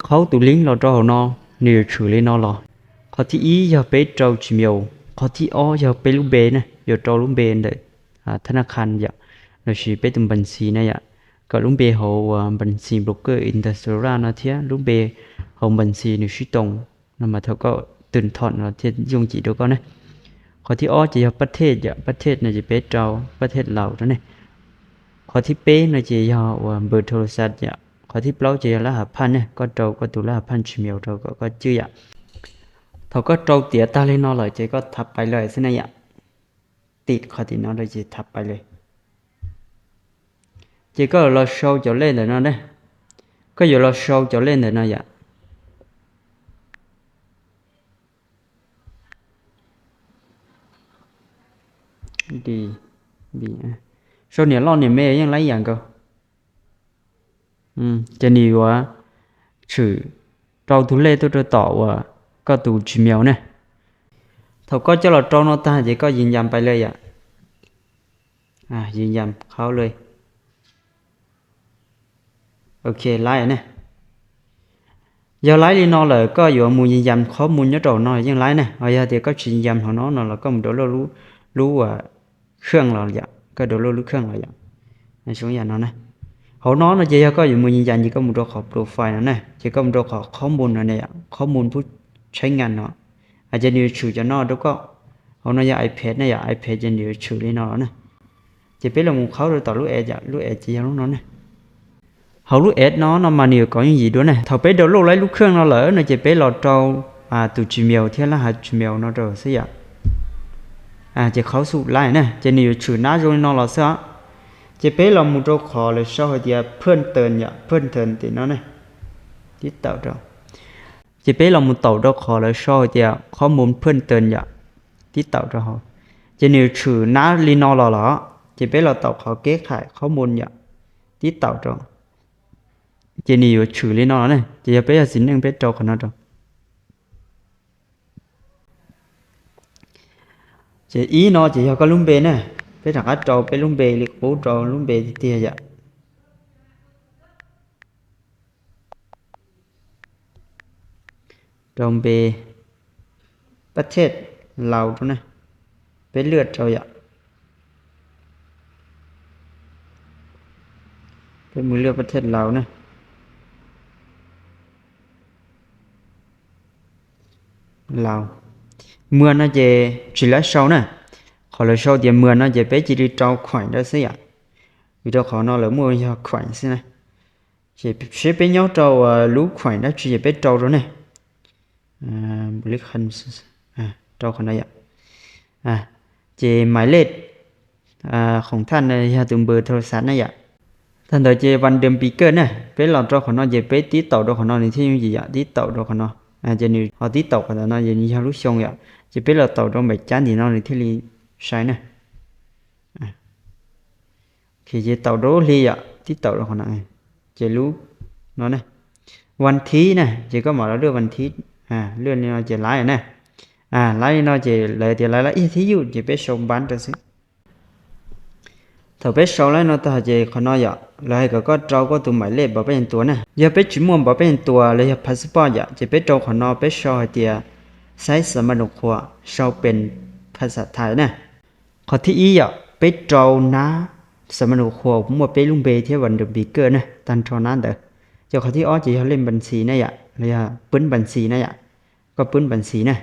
Paub tus link los rau hauv no, nws yuav tshwm li no los. Qhov thib ib yog peb rau Gmail, qhov thib ob yog peb lub npe ne, yuav rau lub npe ntawm thab naj kha yom, los sis peb tus npas ntxis na yom, kom lub npe hauv npas ntxis broker Interstellar no thiab lub npe hauv npas ntxis nws sib toos no mas thaum koj twm thom no thiaj yooj yim rau koj ne. Qhov thib ob ces yog pab thej yom, pab thej no ces peb rau pab thej laus rau ne. Qhov thib peb no ces yog uas npawb thau las xav yom, qhov thib plaub ces yog lab hav phaj ne, koj rau koj tus lab hav phaj Gmail rau kom koj cwj yom. Thaum koj rau tiav tag li no lawm ces koj thav pais lawm xwb na yom. Tim qhov tim no rau ces thav pais lawm. Ces koj los sau cov lej ntawm no ne, koj yuav los sau cov lej ntawm no yom. Sau niam loj niam me yeej laib ib yam nkaus. Ces nws yuav tshwm rau tus lej tuaj rau tom uas koj tus Gmail ne. Thaum koj coj los rau no tag ces koj yws yas pais lawm yom. Yws yas qhov lawm. Ok, laib ne. Yog laib li no lawm koj yuav mus yws yas qhov mus nyob rau no yeej laib ne, ho yog tias koj tsis yws yas hauv no no los koj mus rau lub, lub khej los yom, koj rau lub, lub khej los yom. Zoo yam no ne. Hauv no no ces yog koj yuav mus yws yas ces koj mus rau qhov profile no ne, ces koj mus rau qhov qhob mus no ne, qhob mus pub tshaib ngas no. Ces nws yuav tshwm cov no rau koj. Hauv no yog iPad ne yom, iPad ces nws yuav tshwm li no los na. Ces peb los mus qhaub rau tom lub app yom, lub app ces yog lub no ne. Hauv lub app no no mas nws yuav kov yooj yim dua ne. Thaum peb rau lub laib lub khej no lawm no ces peb los rau tus Gmail thiab lab hav Gmail no rau xwb yom. Ces qhaub xub laib ne, ces nws yuav tshwm nab zoo li no los xwb os. Ces peb los mus rau qhov lawv sau hais tias phej tees yom, phej tees tim no ne. Tib taum rau. Ces peb los mus taum rau qhov lawv sau hais tias qhob mus phej tees yom. Tib taum rau hauv. Ces nws yuav tshwm nab li no los los. Ces peb los taum qhov keb qhaim qhob mus yom. Tib taum rau. Ces nws yuav tshwm li no los ne, ces yog peb yog txiv neej peb rau qhov no rau. Ces ib no ces yog koj lub npe ne, peb rov qab rau peb lub npe li qub rau lub npe tiag tiag yom. Rau npe pab thej laus rau ne, peb lwaj rau yom. Peb mus lwaj pab thej laus ne. Laus. Muas no ces tsis lab sau na. Qhov lawv sau tias muas no ces peb cia li rau khuaim rau xwb yom. Vim rau qhov no lawv muaj yog khuaim xwb na. Ces seb peb nyob rau lub khuaim dab tsi ces peb rau rau ne. Rau qhov no yom. Ces maiv lej khoom thaj no yog tus npawb thau las xav na yom. Tag ntawd ces vas das npis kawj na, peb los rau qhov no ces peb tib taum rau qhov no nws thiaj yooj yim yom, tib taum rau qhov no. Ces nws ho tib taum qhov ntawd no ces nws yog lub xyoo yom, ces peb los taum rau npaim cab ntim no nws thiaj li sai na. Ces taum rau lub hli yom, tib taum rau qhov no. Ces lub no ne, vas thib na, ces koj mam los lwaj vas thib, lwaj li no ces laib na. Laib li no ces lawv tias laib lab ib thib yuj ces peb sau npab rau xwb. Thaum peb sau laib no tag ces qhov no yom, lawv hais kom koj rau koj tus maiv lej npav paj yeeg tuas na. Yog peb tsis muaj npav paj yeeg tuas los yog passport yom, ces peb rau qhov no peb sau hais tias xaiv xa ma nus qhuas sau pes phas xas thais na. Qhov thib ib yom, peb rau nab xa ma nus qhuas muaj peb lub npe thiab vas das npis kawj na, tag nrho nab ntawd. Ces qhov thib ob ces yog lej npas ntxis na yom, los yog pwb npas ntxis na yom, koj pwb npas ntxis na.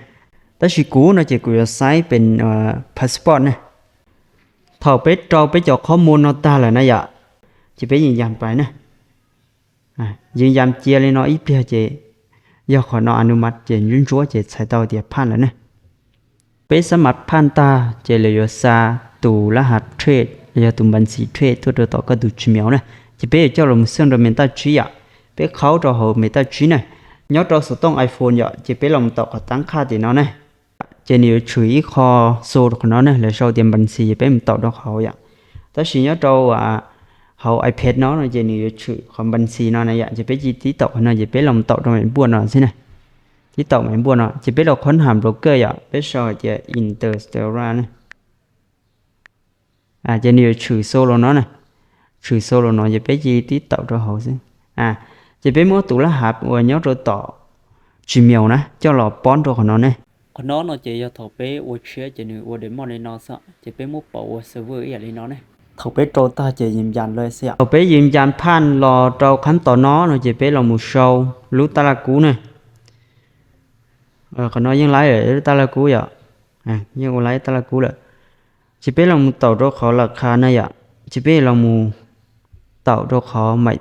Tab sis kuv no ces kuv yuav xaiv pes passport na. Thaum peb rau peb cov qhob mus no tag lawm na yom, ces peb yeej yam pais na. Yeej yam cia li no ib pliag ces yog qhov no a nus mas ces ntsuab ntsuab ces txhais tau tias phaj lawm na. Peb xab mas phaj tag ces lawv yuav xa tus lab has three los yog tus npas ntxis three tuaj rau tom koj tus Gmail na. Ces peb yuav coj los xeej rau me taj tsib yom. Peb qhaub rau hauv me taj tsib na. Nyob rau xov tooj iPhone yom, ces peb los taum qhov tab qhaj tim no na. Ces nws yuav tshwm ib qho xu rau qhov no na, lawv sau tias npas ntxis ces peb mus taum rau qhov yom. Tab sis nyob rau hauv iPad no no ces nws yuav tshwm qhov npas ntxis no na yom, ces peb cia tib taum qhov no ces peb los taum rau me npuaj no xwb na. Tib taum me npuaj no ces peb los qhov ham broker yom, peb sau hais tias Interstellar na. Ces nws yuav tshwm xu los no na, tshwm xu los no ces peb cia tib taum rau hauv xwb. Ces peb muab tus lab hav uas nyob rau tom Gmail na coj los pob rau qhov no ne. Qhov no no ces yog thaum peb ua tshiab ces nws ua demo li no xwb, ces peb muab pauv ua server ib yam li no ne. Thaum peb rau tag ces yws ncas lawm xwb yom. Thaum peb yws ncas phaj los rau qhab tom no no ces peb los mus sau lub tab laj kub ne. Qhov no yeej laib lawm lub tab laj kub yom. Yeej ua laib tab laj kub lawm. Ces peb los mus taum rau qhov lawm qha na yom, ces peb los mus taum rau qhov maim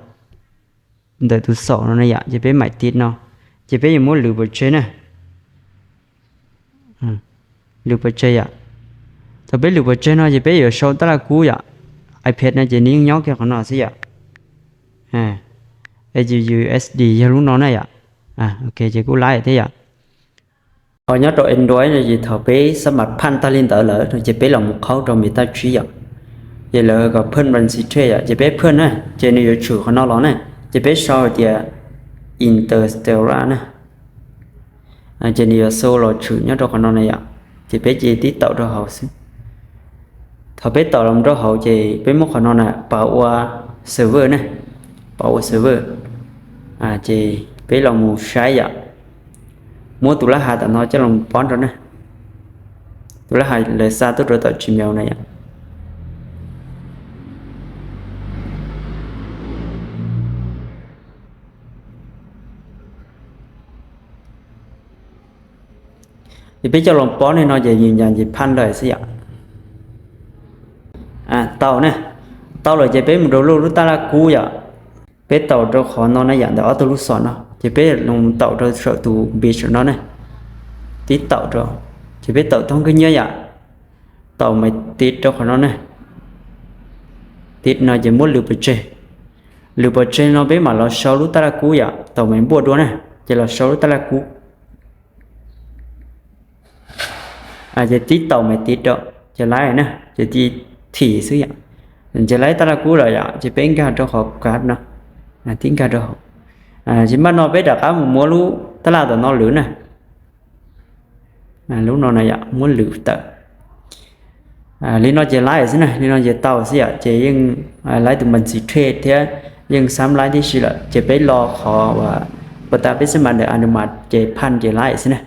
ntawm tus xaum no na yom, ces peb maim tiv no, ces peb yuav muab lwv pov tseg na. Lwv pov tseg yom. Thaum peb lwv pov tseg no ces peb yuav sau tab laj kub yom. Ipad no ces nws yeej nyob kiag qhov no xwb yom. Yws yws S D yog lub no na yom. Ok, ces kuj laib thiab yom. Ho nyob rau Android no ces thaum peb xab mas phaj tag li ntawd lawm no ces peb los mus qhaub rau me tab tsib yom. Ces lawv kom phaj npam xi tre yom, ces peb phaj na, ces nws yuav tshwm qhov no los na. Ces peb sau hais tias Interstellar na. Ces nws yuav xu los tshwm nyob rau qhov no na yom. Ces peb ces tib taum rau hauv xwb. Thaum peb taum los mus rau hauv ces peb muab qhov no na pauv ua server ne, pauv ua server. Ces peb los mus saib yom, muab tus lab hav tom no coj los mus pob rau ne. Tus lab hav lawv xa tuaj rau tom Gmail na yom. Ces peb coj los pob li no ces yws ncas ces phaj lawm xwb yom. Tau ne, tau lawm ces peb mus rau lub lub tab laj kub yom. Peb taum rau qhov no na yom, ntawm ob tug lub xom no ces peb los taum rau saum tus npis saum no ne. Tib taum rau, ces peb taum thoob khwb nyiab yom. Taum me tiv rau qhov no ne. Tiv no ces muab lwv pov tseg. Lwv pov tseg no peb mam los sau lub tab laj kub yom, taum me npuaj dua na, ces los sau lub tab laj kub. Ces tib taum me tiv rau, ces laib na, ces ti thim xwb yom. Ces laib tab laj kub lawm yom, ces peb nkag rau qhov kav no, tib nkag rau hauv. Ces npaj no peb rov qab mus muab lub tab laj tom no lwv na. Lub no na yom, muab lwv tawm. Li no ces laib xwb na, li no ces tau xwb yom, ces yeej laib tus npam xi tre thiab yeej xab laib tib si lawm, ces peb los qhov uas puas tas peb xab mas ntawm a mas ces phaj ces laib xwb na.